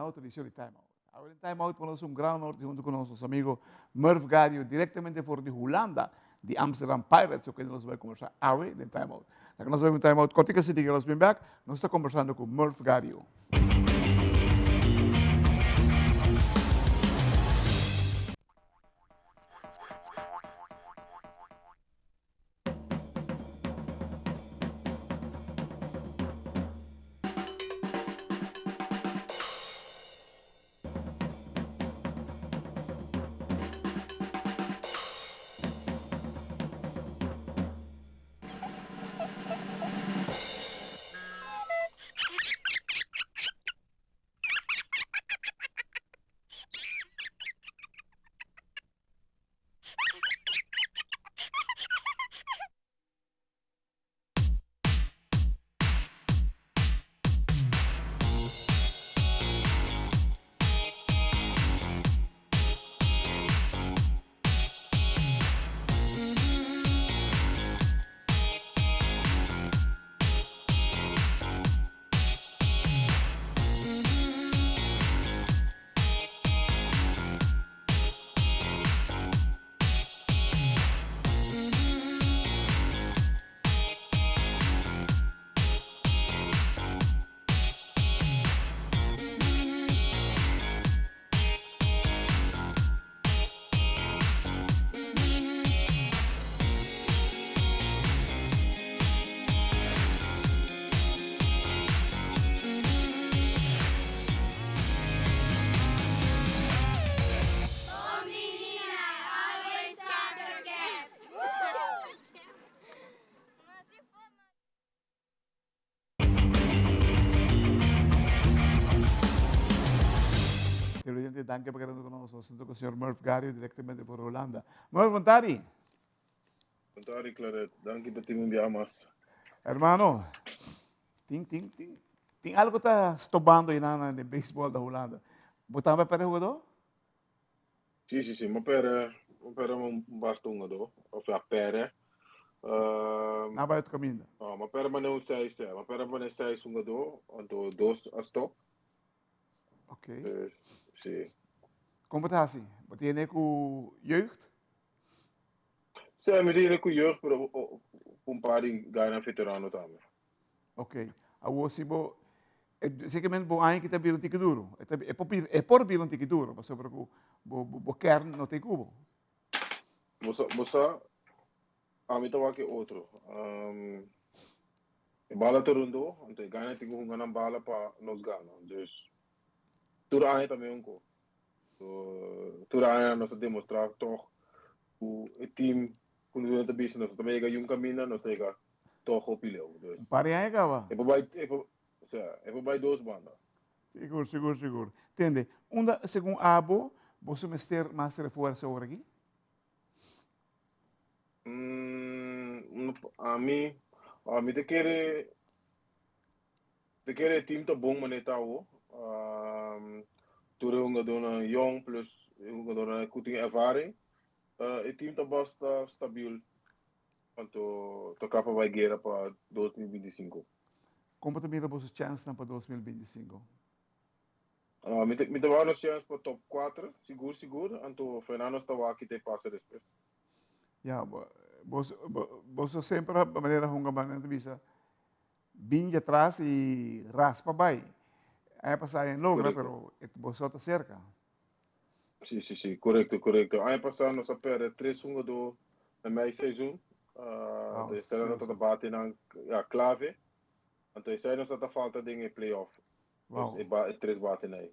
na otro edicion di Time Out. Awe den Time Out por nos un gran honor di hunto cu nos nos amigo Murph Gario directamente for di Hulanda di Amsterdam Pirates cu nos bai conversa awe den Time Out. Laga nos bai un Time Out cortico así di nos bin back nos ta conversando cu Murph Gario. Televidente, danki pa keda ku nos. Nos ta ku señor Murph Gario direktamente for Hulanda. Murph, bon tardi. Bon tardi, Claret. Danki pa tin un biaha mas. Hermano, tin, tin, tin, tin algo ta stobando ahí na de baseball da Hulanda. Bo tambe perde jugador? Sí, sí, sí. Mi perde, mi perde un basta hungadó. Of ja, perde. Na bai otro caminda. No, mi perde mane un seis, ja. Mi perde mane seis hungadó, anto dos a stop. Ok. Dus, sí. Kon bo ta hasi? Bo tiene ku jeugd? Sí, mi tiene ku jeugd, pero un par di gainan veterano tambe. Ok. Awor si bo, zekermente bo aña ki ta bira un tiki duro. E ta, e por bira, e por bira un tiki duro, pasobra ku bo, bo, bo kern no ta ku bo. Bo sa, bo sa, ami ta wak e otro. E bala ta rondó, anto e gana tin ku hunga nan bala pa nos gana. Dus, tur aña ta meun ko. So, tur aña nos a demostrá tòg ku e team ku nos ta bisa nos no ta yega yun kaminda, nos ta yega tòg hopi leu. Dus, Un par di aña kaba. e por bai, e por, osea, e por bai dos banda. Sigur, sigur, sigur. Tende, unda segun abo boso mester mas refuerso awor aki? Ami, ami ta kere, ta kere e team ta bon manera ta awo. Tur e hungadónan yong plus e hungadónan ku tin ervaring. E team ta basta stabil anto ta kla pa bai guera pa 2025. Kon bo ta mira boso chènsnan pa 2025? Mi ta mi ta wak nos chèns pa top kuater, sigur sigur, anto Fernando ta wak kita e pasa despues. Ya, boso boso semper a manera hunga manera ta bisa bin djatras i raspa bai. Aña pasá e logra pero boso ta serka. Si, si, si, korekto, korekto. Aña pasá nos a pèrdè tres hungadó na mei seizoen. Wow, Esei nan tabata batenan ya klave. Anto esei nos tabata falta den e playoff. Wow. E, ba, e tres batenan ei.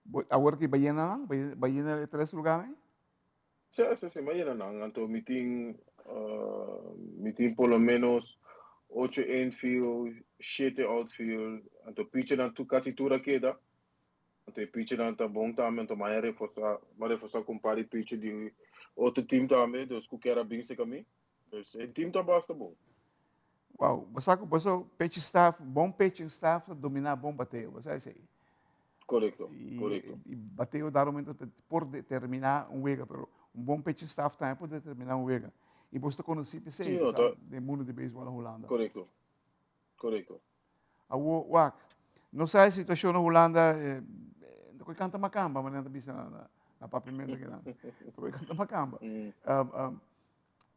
Bo, awor ki bayena nan? Bayena e tres lugarnan ei? Si, si, si, bayena nan. Anto mi tin, mi tin por lo menos ocho infield, shete outfield. Anto pitchernan tu, kasi tur a keda. Anto e pitchernan ta bon tambe, anto mi a reforsa, mi a reforsa ku un par di pitcher di otro team tambe, dus ku kier a bin serka mi. Dus e team ta basta bon. Wow, bo sa ku boso pitching staff, bon pitching staff ta dominá bon bateo, bo sa esei? Korekto, korekto. I bateo dado momento ta por determiná un wega, pero un bon pitching staff tambe por determiná un wega. I boso ta konosí p'esei, bo sa, den mundo di beisbòl na Hulanda. Korekto, korekto. Awor, wak, no sa e situashon na Hulanda. Koi kanta makamba, manera ta bisa na na papiamento kinan. Koi kanta makamba.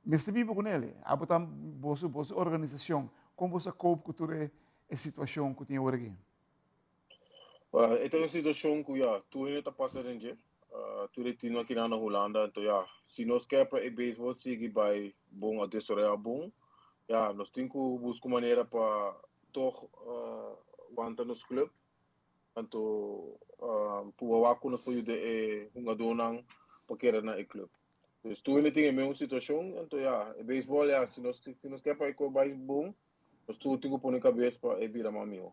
Mester biba ku nele. Abo ta boso boso organisashon, kon boso a cope ku tur e e situashon ku tin awor aki? E ta un situashon ku ya, tur hende ta pasa den dje. Tur e teamnan akinan na Hulanda. Anto ya, si nos ke pa e beisbòl sigui bai bon òf desaroyá bon, ya, nos tin ku buska un manera pa tòg wanta nos club. Anto pua wak ku nos por yuda e hungadónan pa keda na e club. Dus tur hende tin e mesun situashon, anto ya, e beisbòl ya, si nos si nos ke pa e kos bai bon, nos tur tin ku pone kabes pa e bira mas mihó.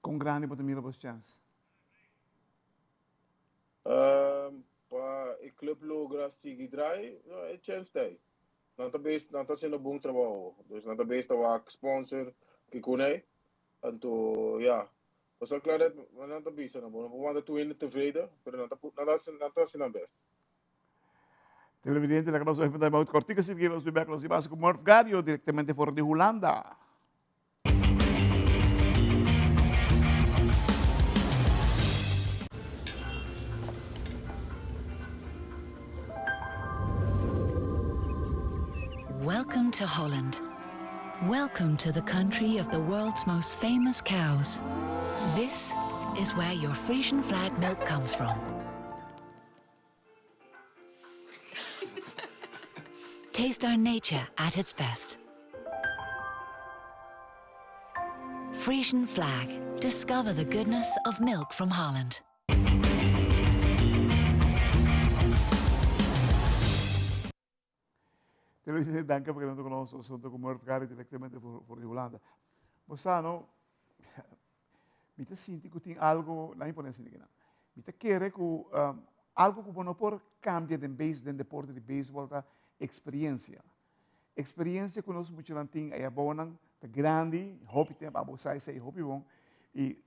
Kon grandi bo ta mira bo chèns? Pa e club logra sigui draai, e chèns ta ei. Nan ta bes, nan ta hasiendo bon trabou. Dus nan ta bes ta wak sponsor kiko nei. Anto ya, pasobra Claret nan ta bisa nan bo no por wanta tur hende tevreden, pero nan ta nan ta hasi nan ta hasi nan best. Televidente, laga nos bai pa time-out kortiko, si nos bai bek nos i basa ku Murph Gario direktamente for di Hulanda. Welcome to Holland. Welcome to the country of the world's most famous cows. This is where your Frisian flag milk comes from. Taste our nature at its best. Frisian flag. Discover the goodness of milk from Holland. Televidente, danki pa keda ku nos asuntu ku Murph Gary direktamente for, for di Hulanda. Bo sa no, mi ta sinti ku tin algo, laat mi pone asina kinan. Mi ta kere ku um, algo ku bo no por kambia den base, den deporte di baseball ta experiencia. Experiencia ku nos muchanan tin aya abounan ta grandi, hopi tempo, abo sa esei hopi bon. I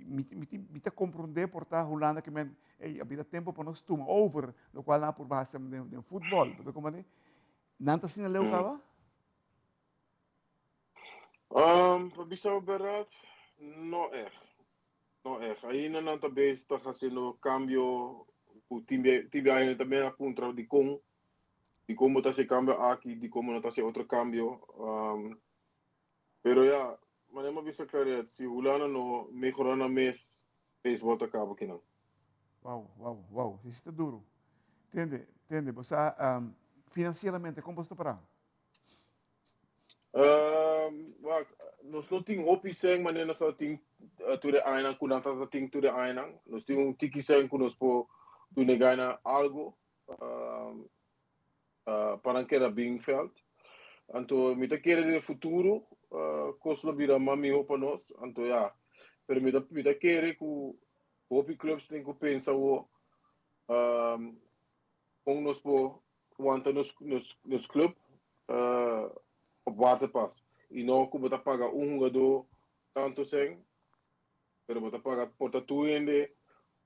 Mi, mi, mi ta comprende por ta Hulanda que men, ey, a bira tempo pa nos tuma over, lo cual nan por basa den, den futbol. Bo ta comprende? Nan ta asina leu caba? Pa bisa bo berdad, no echt. No echt. Ainda nan ta bezig ta haciendo cambio cu tin tin biaha hende tambe a puntra dicon, dicon bo ta haci e cambio aki, dicon bo no ta haci otro cambio. Pero ya, manera mi a bisa Claret, si Hulanda no mehora nan mes, beisbol ta kaba kinan. Wow, wow, wow, si ta duro. Tende, tende, bo sa, um, financieramente, kon bo sta pará? Um, wak, nos no tin hopi sèn manera nos tabata tin uh, tur e añanan ku nan tabata tin tur e añanan. Nos tin un tiki sèn ku nos por duna e gainan algo. Um, pa nan keda bin veld. Anto mi ta kere den futuro kos lo bira mas miho pa nos. Anto ya, pero mi ta mi ta kere ku hopi clubs tin ku pensa awo kon nos por wanta nos nos nos club op water pas y no ku bo ta paga un hungadó tanto sèn pero bo ta paga por ta tur hende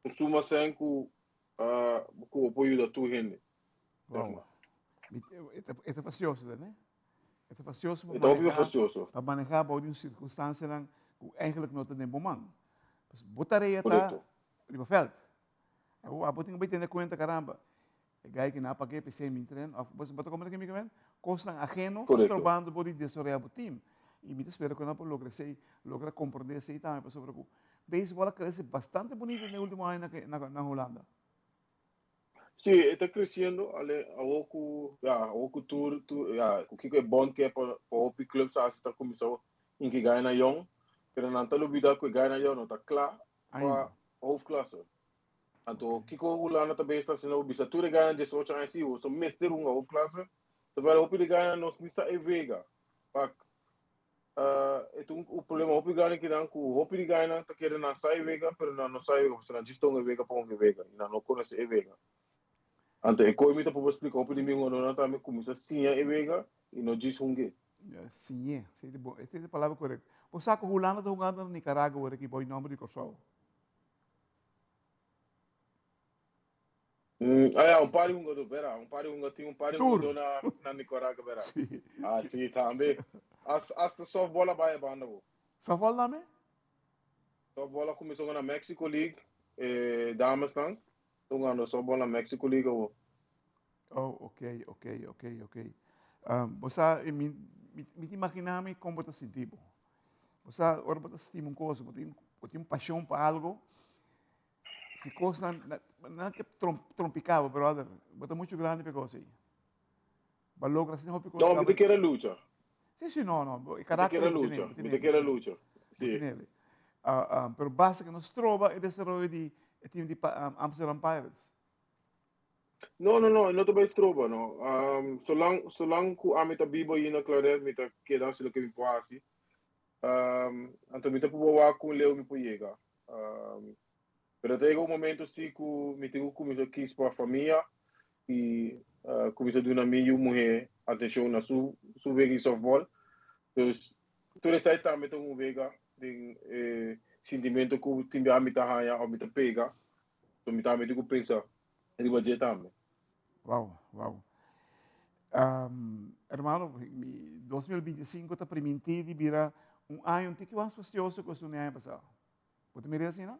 un suma sèn ku ku bo por yuda tur hende. Wow. E ta fastioso, ne? E ta fastioso pa maneha, pa maneha bou di un circunstancianan ku eigenlijk no ta den bo man. Pues bo tarea ta riba veld. Abo abo tin ku tene kuenta caramba. E gai ki na pague p'esei mi tren of bo ta komprende kico mi kimen? Kosnan ajeno strobando bo di desaroya bo team. I mi ta spera ku nan por logra esei, logra komprende esei tambe pasobra ku beisbol a krese bastante bunito den e ultimo aña na Hulanda. Sí, e ta creciendo, ale awo cu, ya, awo cu tur, tur, ya, cu kico e bond ke pa, pa hopi clubs haci ta cuminsa inki gana yong, pero nan ta lubida cu e gana yong no ta cla pa Ainda. hoofdklasse. Anto, kico Hulanda ta bezig ta haciendo, bo bisa tur e gana 18 aña, sí, boso mester hunga hoofdklasse, terwijl hopi di gana nos ni sa e wega. Pak, E ta un problema hopi grandi kinan ku hopi di gainan ta kere nan sa e wega pero nan no sa e wega pasobra nan djis ta un e wega pa un e wega i nan no konosé e wega. Anto e koi mi ta proba splika hopi di mi hungadónan tambe kuminsá siña e wega i no djis hung'é. Siñ'é, esei ta bon, esei ta e palabra korekto. Bo sa ku Hulanda ta hungando na Nicaragua ora ki bou nòmber di Kòrsou. Ah ya, un par di hungadó, bera, un par di hungadó, tin un par di Tur. hungadó na, na Nicaragua, bera. Sí. Ah, sí, tambe. As, hasta softball a bai e banda, bo. Softball tambe? Softball a kuminsá na Mexico League, e damesnan ta hungando softball na Mexico League awor. Oh, ok, ok, ok, ok. Bo sa, mi, mi, mi ta imaginá mi kon bo ta sinti bo. Bo sa, ora bo ta stima un kos, bo tin pashon pa algo, si kosnan, nan ke trompiká bo, brother, bo ta muchu grandi pa e kos ei. Bo a logra asina hopi kos. No, mi ta kere lucha. Sí, no, e Mi ta karakter kere bo tene, lucha, bo mi tene, ta bo kere tene. lucha. Bo Sí. tene. Pero basta ku no stroba e desaroyo di e team di Amsterdam Pirates. No, no ta bai stroba, no. Solang ku ami ta biba ayi na Claret, mi ta keda hasi loke mi por hasi. Anto mi ta proba wak kon leu mi por yega. Pero ta yega un momento si ku mi tin ku kuminsá kis pa famia i kuminsá duna mi yu muhé atenshon na su wega di softball. Dus tur esei tambe ta un wega den e sintimentu ku tin bia mi ta haña òf mi ta pega. So mi tambe tin ku pensa riba dje tambe. Wow. Hermano, mi 2025 ta primintí di bira un aña un tiki mas fastioso ku esun di aña pasá. Bo ta mira asina?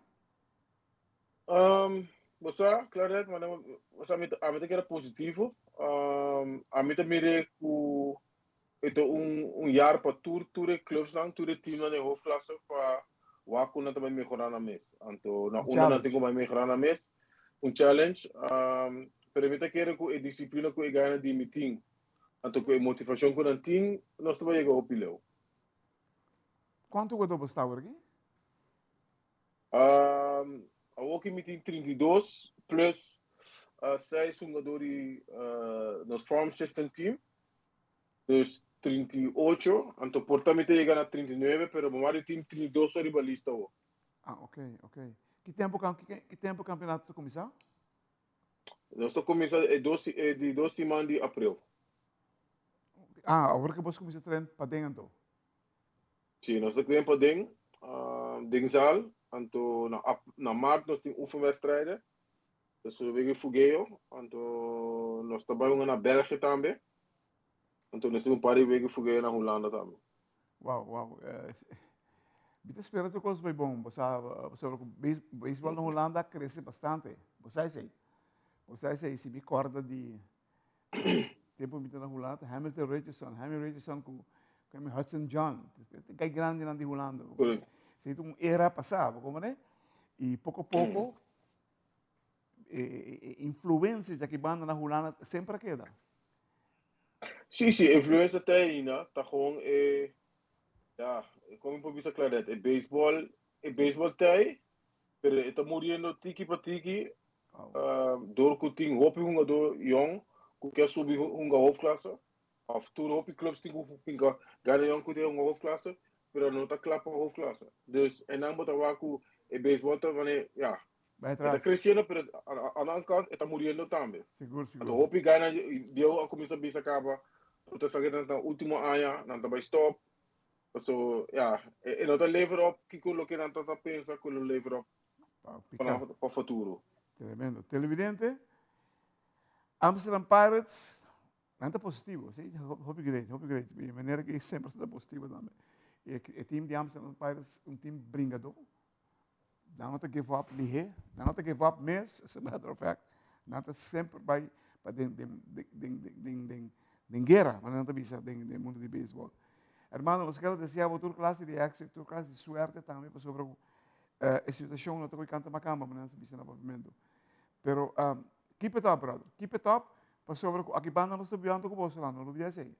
Bo sa, Claret, bo sa, ami ta keda positivo. Ami ta mira ku e ta un jaar pa tur e clubsnan, tur e teamnan den hoofdklasse pa wak ku nan ta bai mehorá nan mes. Anto na Un unda nan tin challenge. ku bai mehorá nan mes, un challenge. Pero mi ta kere ku e disiplina ku e gana di mi tin, anto ku e motivashon ku nan tin, nos ta bai yega hopi leu. Kuantu ku bo sta awor aki? Awor ki mi tin 32 plus 6 hungador di nos farm system team. Dus 38, anto por ta mi ta yega na 39, pero bo mari tin 32 ariba lista awor. Ah, ok. Ki tempu kampeonato ta kuminsá? Nos ta kuminsá e di dos siman di aprel. Ah, awor ku bo kuminsá train paden anto? Sí, nos ta train paden, den zaal, anto na maart nos tin oefenwedstrijden. Dus we wega fugeo, anto nos ta bai hunga na België tambe. Anto nos tin un par di wega fugeo na Hulanda tambe. Wow. Mi ta spera tur kos bai bon. Bo sa, pasobra ku beisbòl na Hulanda a krese bastante. Bo sa esei. Bo sa esei, si mi kòrda di tempu mi ta na Hulanda, Hamilton Richardson, Hammy Richardson ku Hudson John, kai grandinan di Hulanda. Esei ta un era pasá, bo komprende? I poko poko e influensia di aki banda na Hulanda semper a keda. Sí, influensia ta ainda, ta gewoon e, ja, kon mi por bisa Claret, e baseball ta ei, pero e ta muriendo tiki pa tiki, door ku tin hopi hungador yong ku ke subi hunga hoofdklasse, of tur hopi clubs tin ku finka gana yong ku tin hunga hoofdklasse, pero no ta kla pa hoofdklasse. Dus en nan bo ta wak ku e baseball ta wanneer, ja, Bai e ta atras. kresiendo, pero aan de andere kant e ta muriendo tambe. Sigur, Anto sigur. hopi gana bieu a kuminsá bisa kaba, bo ta sa ku nan ta último aña, nan ta bai stop. So, ja, e no ta lever op kiko loke nan ta pensa ku lo lever op Pa piká. pa futuro. Tremendo. Televidente, Amsterdam Pirates, nan ta positivo, sí? Hopi great, hopi great. Di manera ku semper ta positivo tambe. E team di Amsterdam Pirates, un team bringadó. Nan no ta give up lihé, nan no ta give up mes, as a matter of fact. Nan ta semper bai pa den guera, manera nan ta bisa den mundo di baseball. Hermano, nos quiero desear tur klase di éksito, tur klase di suerte tambe pasobra ku e situashon no ta koi kanta makamba, manera nan sa bisa na papiamentu. Pero keep it up, brother. Keep it up, pasobra ku aki banda nos ta biando ku boso, no lubida esei.